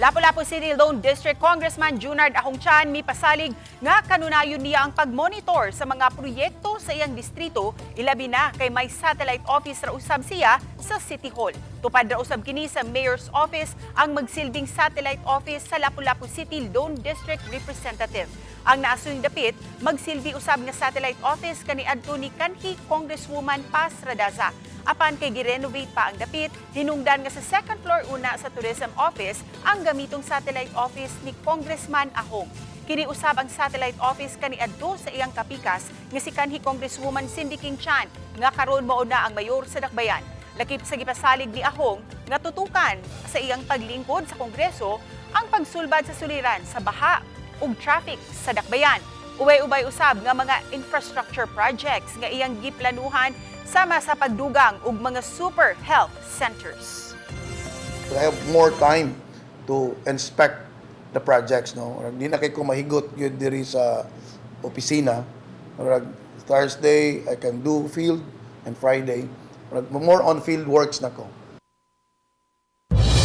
Lapu-Lapu City Lone District Congressman Junard Ahong Chan mipasalig nga kanunayon niya ang pagmonitor sa mga proyekto sa iyang distrito, ilabi na kay may satellite office ra usab siya sa City Hall. Tupad ra usab kini sa Mayor's Office ang magsilbing satellite office sa Lapu-Lapu City Lone District Representative. Ang naasuyng dapit magsilbi usab nga satellite office kaniadto ni kanhi Congresswoman Paz Radaza. Apan kay girenovate pa ang dapit, hinungdan nga sa second floor una sa Tourism Office ang gamitong satellite office ni Congressman Ahong. Kini usab ang satellite office kaniadto sa iyang kapikas nga si kanhi Congresswoman Cindy King Chan nga karon mao na ang mayor sa Dakbayan. Lakip sa gipasalig ni Ahong nga tutukan sa iyang paglingkod sa Kongreso ang pagsulbad sa suliran sa baha ug traffic sa Dakbayan. Ubay-ubay usab nga mga infrastructure projects nga iyang giplanuhan sama sa pagdugang og mga super health centers. I have more time to inspect the projects, no? Murag di na kay ko mahigot gyud diri sa opisina. Murag Thursday I can do field and Friday. Murag more on field works na ko.